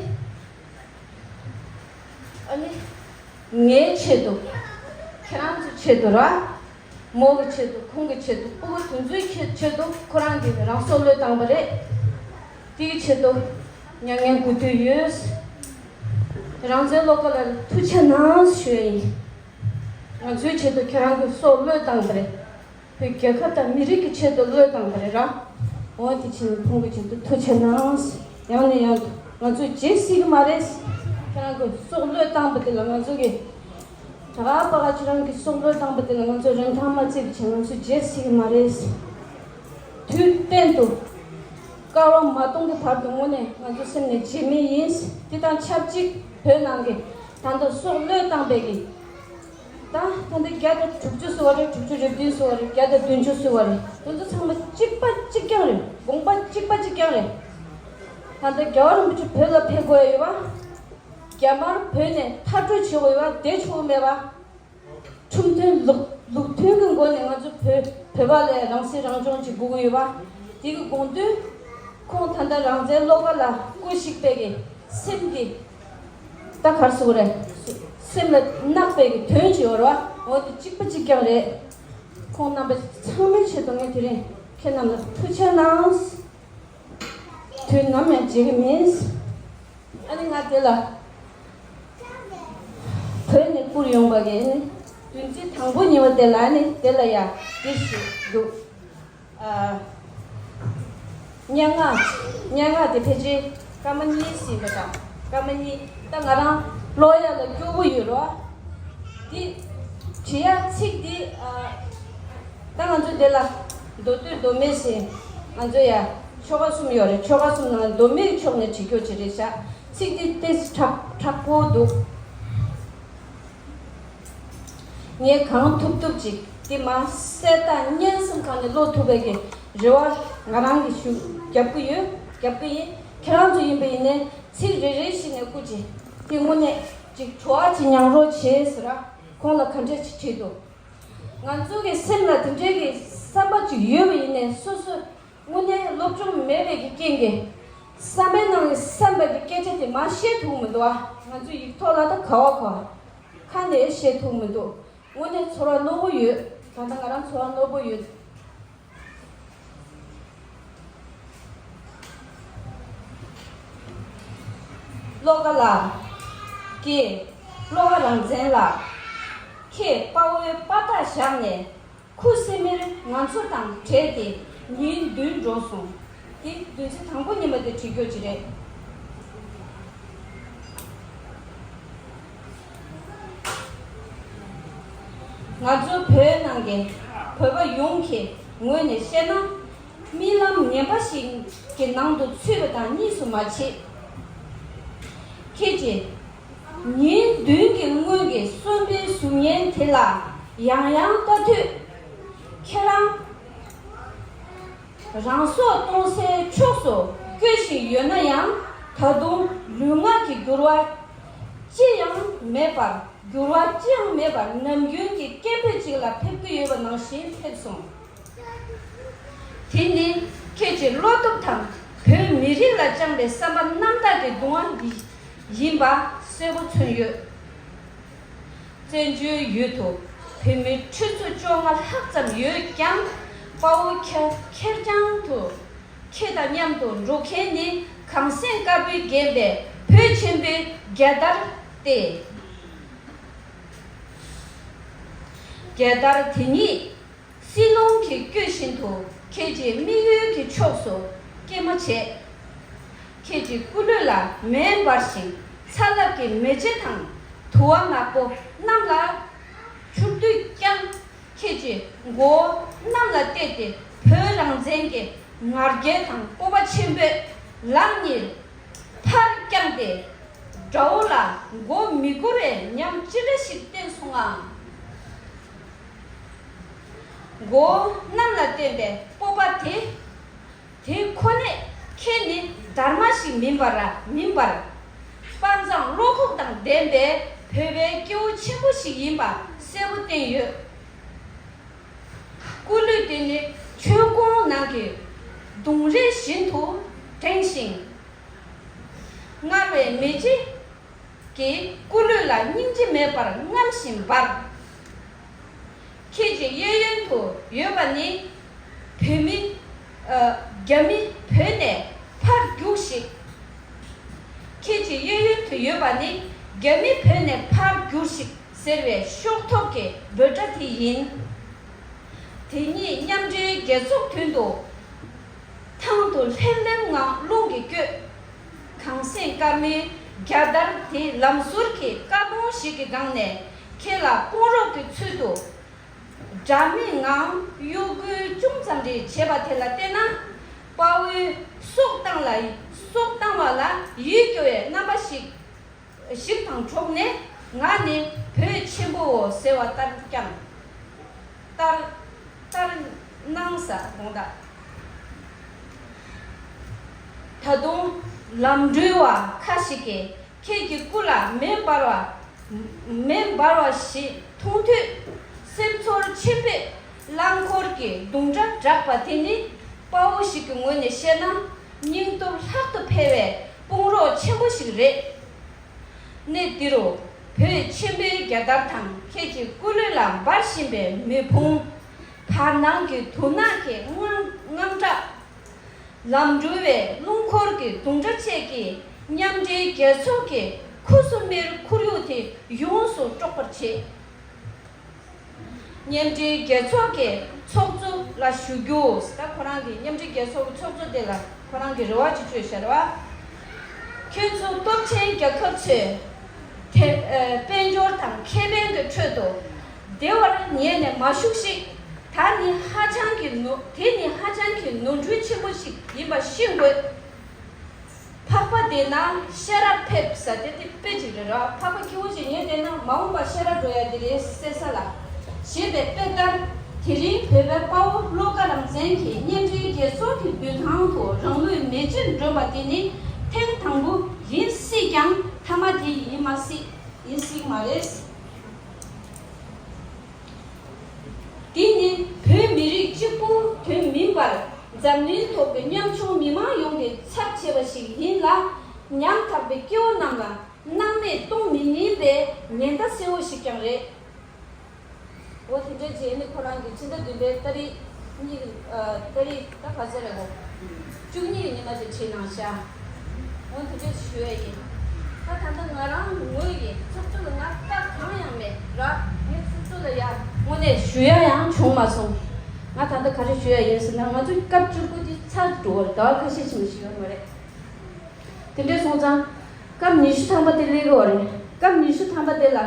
ཨ་ནི། ངའི་ཆེད་དུ། ཁྱེད་རང་ཚོའི་ཆེད་དུ་ར། མོ་གི་ཆེད་དུ། ཁོང་གི་ཆེད་དུ། སྤུ་གུ་དེ་ཚོའི་ཆེད་ཆེད་དུ་ཁོ་རང་གིས་རང་སྲོག་བློས་བཏང་བ་རེད། དེ་གི་ཆེད་དུ་མྱ་ངན་གུས་འདུད་ཡོད། རང་བཙན་བློ་དགའ་ལགས་ལ་ཐུགས་རྗེ་གནང་ཞུ་ཡ་ཡིན། ང་ཚོའི་ཆེད་དུ་ཁྱེད་རང་གི་སྲོག་བློས་བཏང་བ་རེད། བོད་རྒྱལ་ཁབ་དང་མི་རིགས་ཀྱི་ཆེད་དུ་བློས་བཏང་བ་རེད་ར། འོ་དེ་ཕྱིན་ཁོང་གི་ཆེད་དུ་ཐུགས་རྗེ་གནང་། ཡང་ནས་ཡང་དུ་ང་ཚོས་བརྗེད་སྲིད་ཀྱི་མ་རེད། ཁྱེད་རང་གི་སྲོག་བློས་བཏང་བ་དེ་ལ་ང་ཚོ་གི། ད་ག་པ་ག་ཁྱེད་རང་གི་སྲོག་བློས་བཏང་བ་དེ་ལ་ང་ཚོས་རིན་ཐང་མ་བརྩི་བ་བྱས་ང་ཚོས་བརྗེད་སྲིད་ཀྱི་མ་རེད། དུས་གཏན་དུ་བསྐལ་བ་མ་སྟོང་གི་བར་དུ་དངོས་གནས་ང་ཚོ་སེམས་ནས་བརྗེད་མེད་ཡིན། དེ་དང་ཆབས་ཅིག་བོད་ནང་གི་ད་ལྟ་སྲོག་བློས་བཏང་བའི་གི། ད་ད་ལྟ་བརྒྱ་དང་དྲུག་ཅུ་སོ་བ་རེད། དྲུག་ཅུ་རེ་བདུན་སོ་བ་རེད། བརྒྱ་དང་བདུན་ཅུ་སོ་བ་རེད། དེ་ཚོ་ཚང་མ་གཅིག་པ་གཅིག་རྐྱང་རེད། དགོངས་པ་གཅིག་པ་གཅིག་རྐྱང་རེད། ད་ལྟ་རྒྱལ་བ་རིན་པོ་ཆེ་བོད་ལ་ཕེབས་དགོས་ཡ་ཡོད་པ། རྒྱ་དམར་བོད་ནས་མཐར་སྐྲོད་བྱེད་དགོས་ཡོད་པ། བསྡད་ཆོག་གི་མེད་པ། ཁྲིམས་མཐུན་ལུགས་ལུགས་མཐུན་གྱི་སྒོ་ནས་ང་ཚོ་བོད་བོད་པ་ལ་རང་སྲིད་རང་སྐྱོང་ཅིག་དགོས་ཀྱི་ཡོད་པ། དེ་གི་དགོངས་དོན། ཁོང་ད་ལྟ་རང་བཙན་བློ་དགའ་ལགས་སྐུ་གཤེགས་པའི་གི་སེམས་ཀྱི། ད་ག་རེ་ཟེར་དགོས་རེད། སེམས་ལ་བརྣག་པའི་གི་དོན་ཅིག་ཡོད་རེད་པ། འོ་དེ་གཅིག་པ་གཅིག་རྐྱང་རེད། ཁོང་རྣམ་པ་ཚང་མའི་ཆེད་དུ་ངས་དེ་རིང་ཁྱེད་རྣམས་ལ་ཐུགས་རྗེ་གནང་། དུས་ནམ་ཡང་བརྗེད་ཀྱི་མིན། ཨ་ནི་ང་དེ་ལ་བོད་ནས་བསྐུར་ཡོང་བ་གི་ཨ་ནི་བདུན་ཚིགས་དང་པོ་ཉི་མ་དེ་ལ་ཨ་ནི་དེ་ལ་ཡ་དེ་ཞིག་འདུག་ཨ། སྙན་ངག་སྙན་ངག་དེ་ཕལ་ཆེར་སྐར་མ་གཉིས་ཟིན་པ་དང་། སྐར་མ་གཉིས། ད་ང་རང་ཀློག་ཡ་ལ་སྐྱོ་པོ་ཡོད་རོ། འདི་བྲིས་ཡ་ཚིག་འདི། ཨ། ད་ང་ཚོ་འདི་ལ་མདོ་སྟོད་མདོ་སྨད་ཟེར་ང་ཚོ་ཡ་ཆོལ་ཁ་གསུམ་ཡོད་རེད། ཆོལ་ཁ་གསུམ་ནང་མདོ་སྨད་ཕྱོགས་ནས་བྲིས་རྒྱུ་ཅིག་རེད་ཤག་ཚིག་འདི་ཏོག་ཙམ་དྲག་དྲག་པོ་འདུག་ངས་གང་ཐུབ་ཐུབ་ཅིག་འདི་མ་གསལ་དག་སྙན་གསུམ་གང་ནས་ཀློག་ཐུབ་པའི་གི་རེ་བ་ང་རང་གིས་ཞུ་རྒྱབ་ཀྱི་ཡོད། རྒྱབ་ཀྱི་ཡིན། ཁྱེད་རང་ཚོ་ཡིན་པ་ཡིན་ནའི་ཚིག་རེ་རེ་བཞིན་ནས་སྐུ་མཁྱེན། དེ་དངོས་གནས་ཅིག་བྲོ་བ་ཅིག་མྱངས་རོགས་བྱེད་ཟེར་ར། ཁོང་ལ་ག་འདྲས་ཅིག་བྲིས་འདུག་ང་ཚོ་གི་སེམས་ལ་དེ་འདྲའི་གི་བསམ་པ་ཅིག་ཡོད་པ་ཡིན་ནའི་སོ་སོ་དངོས་གནས་སློབ་སྦྱོང་མེད་པའི་གི་རྐྱེན་གྱིས་བསམ་པའི་ནང་གི་བསམ་པའི་གི་སྐད་ཆ་དེ་མར་བཤད་ཐུབ་མི་འདུག་ཨ། ང་ཚོ་ཡིག་ཐོག་ལ་ད་ག་བ་ག་བ་ཁ་ནས་བཤད་ཐུབ་མི་འདུག་དངོས་གནས་ཚོར་བ་རྣོ་པོ་ཡོད། ད་ལྟ་ང་རང་ཚོར་བ་རྣོ་པོ་ཡོད། བློ་དགའ་ལགས་ཀྱིས། བློ་དགའ་རང་བཙན་ལགས། ཁྱེད་དཔའ་བོའི་དཔའ་རྟགས་བཞག་ནས་ཁུ་སིམ་མེར་ང་ཚོ་དང་བྲལ་ཏེ་ཉིན་བདུན་འགྲོ་སོང་། འདི་བདུན་ཚིགས་དང་པོ་ཉི་མ་དེ་བྲིས་རྒྱུ་ཅིག་རེད། ང་ཚོ་བོད་ནང་གི་བོད་པ་ཡོངས་ཀྱི་ངོས་ནས་བཤད་ན། རྨི་ལམ་ངན་པ་ཞིག་གི་ནང་དུ་ཚུད་པ་དང་གཉིས་སུ་མ་མཆིས། ཁྱེད་ཀྱིས་ཉིན་བདུན་གྱི་སྔོན་གྱི་གསོན་པོའི་གཟུགས་བརྙན་དེ་ལ་ཡང་ཡང་ལྟ་དུས། ཁྱེད་རང་རང་སྲོག་གཏོང་སའི་ཕྱོགས་སུ་བསྐྱོད་བཞིན་ཡོད་ན་ཡང་། ད་དུང་ལུས་ངག་གི་འགྱུར་བ་ཅི་ཡང་མེད་པར། འགྱུར་བ་ཅི་ཡང་མེད་པར་ནམ་རྒྱུན་གྱི་སྐད་འབོད་ཅིག་ལ་ཕེབས་ཀྱི་ཡོད་པ་ནང་བཞིན་ཕེབས་སོང་། དེ་ནི་ཁྱེད་ཀྱི་བློ་སྟོབས་དང་བོད་མི་རིགས་ལ་བཅངས་པའི་བསམ་པ་རྣམ་དག་གི་གདུང་བ་ཡིན་པ་གསལ་པོ་མཚོན་ཡོད། བཙན་བྱོལ་ཡུལ་དུ་བོད་མི་ཁྲི་ཚོ་བཅོ་ལྔ་ལྷག་ཙམ་ཡོད་ཀྱང་། དཔའ་བོ་ཁེར་ཁེར་རྐྱང་དུ་ཁྱེད་དང་མཉམ་དུ་འགྲོ་མཁན་ནི་གངས་སེང་དཀར་པོས་བརྒྱན་པའི་བོད་ཆེན་པོའི་རྒྱལ་དར་ཏེ། རྒྱལ་དར་དེ་ཉིད་བསིལ་རླུང་གིས་བསྐྱོད་བཞིན་དུ་ཁྱེད་ཀྱི་དམིགས་ཡུལ་གྱི་ཕྱོགས་སུ་སྐྱེལ་མ་བྱེད། ཁྱེད་ཀྱི་སྐུ་ལུས་ལ་མེ་འབར་ཞིང་ཚ་རླབས་ཀྱི་མེ་ལྕེ་དང་ དུ་བ་ནག་པོ་གནམ་ལ་འཕུར་དུས་ཀྱང་། ཁྱེད་ཀྱི་མགོ་བོ་གནམ་ལ་གཏད་དེ། བོད་རང་བཙན་གྱི་ང་རྒྱལ་དང་སྤོབས་པ་ཆེན་པོས་ལག་གཉིས་ཕར་བརྐྱངས་ཏེ། དགྲ་བོ་ལ་མགོ་མི་སྒུར་བའི་ཉམས་ཅི་འདྲ་ཞིག་བསྟན་སོང་ངམ། མགོ་བོ་གནམ་ལ་བསྟན་པའི་སྤོབས་པ་དེ། དེ་ཁོ་ནས་ཁྱེད་ནི་སྡར་མ་ཞིག་མིན་པར། མིན་པར། དཔའ་མཛངས་བློ་ཁོག་དང་ལྡན་པའི་བོད་པའི་སྐྱེ་བོ་ཆེན་པོ་ཞིག་ཡིན་པ་གསལ་པོ་བསྟན་ཡོད། སྐུ་ལུས་དེ་ནི་ཆོས་ཀོང་ནང་གི་གདུང་རས་བཞིན་དུ་བསྒྲེངས་ཤིང་། མངར་བའི་མེ་ལྕེ་གིས་སྐུ་ལུས་ལ་སྙིང་རྗེ་མེད་པར་རྔམ་བཞིན་འབར། ཁྱེད་ཀྱི་གཡས་གཡོན་དུ་ཡོད་པ་ནི་བོད་མི། ཨ། རྒྱ་མི་བོད་ནས་ཕར་རྒྱུགས་ཤིག། ཁྱེད་ཀྱི་གཡས་གཡོན་དུ་ཡོད་པ་ནི་རྒྱ་མི་བོད་ནས་ཕར་རྒྱུགས་ཤིག་ཟེར་བའི་ཤོག་ཐོག་གི་འབོད་སྒྲ་དེ་ཡིན། དེ་ཉིད་མཉམ་འབྲེལ་རྒྱལ་ཚོགས་མདུན་དུ་ཐང་དུ་ལྷེབ་ལྷེབ་ངང་རླུང་གིས་བསྐྱོད། གངས་སེང་དཀར་མོའི་རྒྱལ་དར་དེ་ལམ་ཟུར་གྱི་ཀ་སྟོང་ཞིག་གི་སྒང་ནས་ཁྱེད་ལ་དཔུང་རོགས་ཀྱི་ཚུལ་དུ། དགྲ་མེད་ངང་གཡོ་འགུལ་ཅུང་ཙམ་རེ་བྱས་པ་དེ་ལ་བལྟས་ན། དཔའ་བོའི་སྲོག་བཏང་ལ། སྲོག་བཏང་བ་ལ་ཡིད་སྐྱོ་བའི་རྣམ་པ་ཞིག་ཞིག་དང་འགྲོགས་ནས། ང་ནི་བོད་ཆེན་པོའོ་ཟེར་བ་ལྟར་བསྐྱངས། ལྟར། ལྟར་སྣང་ས་དགོངས་དག། ད་དུང་ལམ་གྲོན་པ་ཁ་ཞིག་གིས་ཁྱེད་ཀྱི་སྐུ་ལ་མེ་འབར་བ། མེ་འབར་བ་ཞིག་མཐོང་དུས། སེམས་ཚོར་ཆེན་པོས་རླངས་འཁོར་གྱི་རྡུང་སྒྲ་བསྒྲགས་པ་དེ་ནི། དཔའ་བོ་ཞིག་གི་ངོས་ནས་བཤད་ན། སྙིང་སྟོབས་ལྷག་ཏུ་འཕེལ་བའི་དཔུང་རོགས་ཆེན་པོ་ཞིག་རེད། གནས་འདི་རུ་བོད་ཆེན་པོའི་རྒྱལ་དར་དང་། ཁྱེད་ཀྱི་སྐུ་ལུས་ལ་འབར་བཞིན་པའི་མེ་ཕུང་། བར་སྣང་གི་དུག་ནག་གི་དངངས་དངངས་སྐྲག། ལམ་གྲོན་པའི་རླུང་འཁོར་གྱི་རྡུང་སྒྲ་བཅས་ཀྱིས་མཉམ་འབྲེལ་རྒྱལ་ཚོགས་ཀྱི་ཁུ་སིམ་མེར་ཁོར་ཡུག་དེ་ཡོངས་སུ་དཀྲོགས་པར་བྱེད། མཉམ་འབྲེལ་རྒྱལ་ཚོགས་ཀྱི་ཚོགས་གཙོ་ལ་ཞུ་རྒྱུ། ད་ཁོ་རང་གི་མཉམ་འབྲེལ་རྒྱལ་ཚོགས་ཀྱི་ཚོགས་གཙོ་དེ་ལ་ཁོ་རང་གི་རེ་བ་ཅིག་བཅོལ་བཞག་རེད་བ། ཁྱོད་ཚོ་སྟོབས་ཆེན་རྒྱལ་ཁབ་ཚོས་དེ། ཨ། དཔལ་འབྱོར་དང་ཁེ་ཕན་གྱི་ཁྲོད་དུ་བདེ་བར་ཉལ་ནས་མ་བཞུགས་ཤིག། ད་ནི་ཧ་ཅང་གི་ནོར། དེ་ནི་ཧ་ཅང་གི་ནོར་འཁྲུལ་ཆེན་པོ་ཞིག་ཡིན་པ་ཤེས་དགོས། འཕགས་པ་བསྡད་ན་ཤེས་རབ་ཕེབས་ཟེར་དེ་དེ་དཔེ་ཅིག་རེད་ར། འཕགས་པ་སྐྱེ་བོ་ཅིག་ངས་བསྡད་ན་མ་འོངས་པ་ཤེས་རབ་འགྲོ་ཡ་དེ་རེད་ཟེར་ས་ལ། ཞེས་པའི་དཔེ་ལྟར། དེ་རིང་བོད་པའི་དཔའ་བོ་བློ་དགའ་རང་བཙན་གྱིས་མཉམ་འབྲེལ་རྒྱལ་ཚོགས་ཀྱི་མདུན་ཐང་དུ་རང་ལུས་མེ་མཆོད་བསྒྲོན་པ་དེ་ནི་ཐེངས་དང་པོ་ཡིན་སྲིད་ཀྱང་། ཐ་མ་དེ་ཡིན་མ་སྲིད། ཡིན་སྲིད་མ་རེད། འདི་ནི་བོད་མི་རིགས་གཅིག་པུའི་དོན་མིན་པར། འཛམ་གླིང་ཐོག་གི་ཉམ་ཆུང་མི་མང་ཡོངས་ཀྱི་ཚབ་བྱས་པ་ཞིག་ཡིན་ལ། ཉམ་ཐག་པའི་སྐྱེ་བོ་རྣམས་ལ་སྣང་མེད་གཏོང་མི་ཉན་པའི་ཉེན་བརྡ་གསལ་བོ་ཞིག་ཀྱང་རེད། འོ་དེ་འདྲ་བྱས་ནས་ཁོ་རང་གིས་ཕྱི་ཟླ་བདུན་པའི་ཏ་རིག་གཉིས། ཨ། ཏ་རིག་ད་ག་ཚོད་རེད་གོ། བཅུ་གཉིས་ཉི་མ་དེ་བྲིས་གནང་ཤག། འོ་དེ་འདྲ་ཞུ་ཡ་ཡིན། ད་ད་ལྟ་ང་རང་ངོས་ཀྱིས་ཚོགས་གཙོ་ལ་ང་རྟགས་གང་ཡང་མེད་ར། ངས་ཚོགས་གཙོ་ལ་ཡ་དངོས་གནས་ཞུ་ཡ་ཡང་བྱུང་མ་སོང་། ང་ད་ལྟ་ག་རེ་ཞུ་ཡ་ཡིན་ཟེར་ན། ང་ཚོ་སྐབས་བཅུ་དགུ་དེ་ཚར་འགྲོ་བར་ཟླ་བ་ཁ་ཤས་ཕྱིན་པ་ཞིག་ཡོད་མ་རེད། དེ་འདྲ་སོང་ཙང་སྐབས་ཉི་ཤུ་ཐམ་པ་དེ་སླེབས་ཀྱི་ཡོད་རེད། སྐབས་ཉི་ཤུ་ཐམ་པ་དེ་ལ་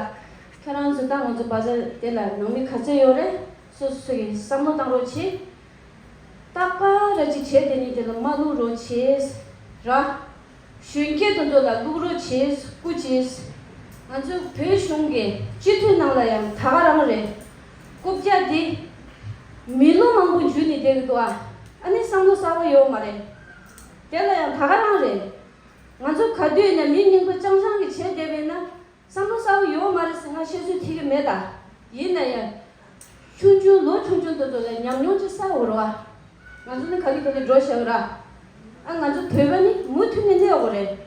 ཁྱེད་རང་ཚོ་ད་ང་ཚོ་བ་ཟེར་དེ་ལ་ནང་མི་ག་ཚོད་ཡོད་རེད། སོ་སོ་གིས་བསམ་བློ་བཏང་རོགས་བྱེད། རྟག་པར་ར་ཅིག་བྱས་དེ་ནི་དེ་ལ་མ་བླུག་རོགས་བྱེད་ར། གཞོན་སྐྱེས་དེ་ཚོ་ལ་བླུག་རོགས་བྱེད། སྐུ་མཁྱེན། ང་ཚོ་བོད་གཞུང་གི་སྤྱི་འཐུས་ནང་ལ་ཡང་ད་ག་རང་རེད། རྐུབ་བཀྱག་འདི་མི་ལོ་མང་པོ་འཇུས་ནས་བསྡད་ཀྱི་འདུག་ཨ། ཨ་ནི་བསམ་བློ་གསར་པ་ཡོད་མ་རེད། དེ་ལ་ཡང་ད་ག་རང་རེད། ང་ཚོ་ག་དུས་ནས་མི་རྙིང་པ་རྐྱང་རྐྱང་གིས་བྱས་བསྡད་པས་ན། བསམ་བློ་གསར་པ་ཡོད་མ་རེད་ཟེར་ང་བཤད་ཚོད་ཐིག་གི་མེད་ད། ཡིན་ན་ཡང་། ཆུང་ཆུང་ལོ་ཆུང་ཆུང་དེ་ཚོ་ལ་ཉམས་མྱོང་ཅིག་བསགས་དགོས་རེད་བ། ང་ཚོ་ནི་ག་གི་ག་གི་འགྲོ་བཞག་ར། ཨ། ང་ཚོ་བོད་པ་ནི་མུ་མཐུད་ནས་གནས་དགོས་རེད།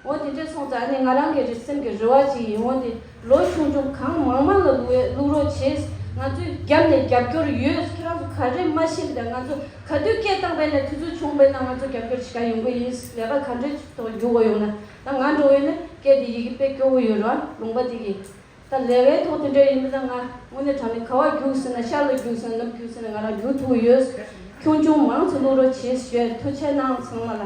འོ་དེ་འདྲས་སོང་ཙང་ནི་ང་རང་གི་རེ་སེམས་ཀྱི་རེ་བ་ཅིག་ཡིན། འོ་དེ་ལོ་ཆུང་ཆུང་གང་མང་མང་ལ་བླུག་བླུག་རོགས་བྱེད། ང་ཚོས་རྒྱབ་ནས་རྒྱབ་སྐྱོར་ཡོད། ཁྱེད་རང་ཚོ་ག་རེ་མ་ཤེས་པ་དང་། ང་ཚོ་ག་དུས་སྐད་བཏང་པས་ན་དུས་ཚོད་བྱུང་པས་ན་ང་ཚོ་རྒྱབ་སྐྱོར་བྱེད་ག་ཡོང་གི་ཡིན། ལས་ཀ་ག་འདྲས་ཐོག་རྒྱུག་གི་ཡོང་ན། ད་ང་འགྲོ་བས་ན་སྐད་དེ་ཡི་གེ་དཔེ་སྐྱོ་བོ་ཡོད་ར། ལུང་པ་དེ་གི། ད་ལས་ཀའི་ཐོག་དེ་འདྲ་ཡིན་པ་ད་ང་དངོས་གནས་དྲང་གནས་ག་བ་རྒྱུགས་ཟེར་ན། ཤར་ལ་རྒྱུགས་ཟེར་ན། ནུབ་རྒྱུགས་ཟེར་ན། ང་རང་རྒྱུགས་ཐུབ་ཡོད། ཆུང་ཆུང་མང་ཙམ་བླུག་རོགས་བྱེད་ཞུ་ཡ། ཐུགས་རྗེ་གནང་ཚང་མ་ལ།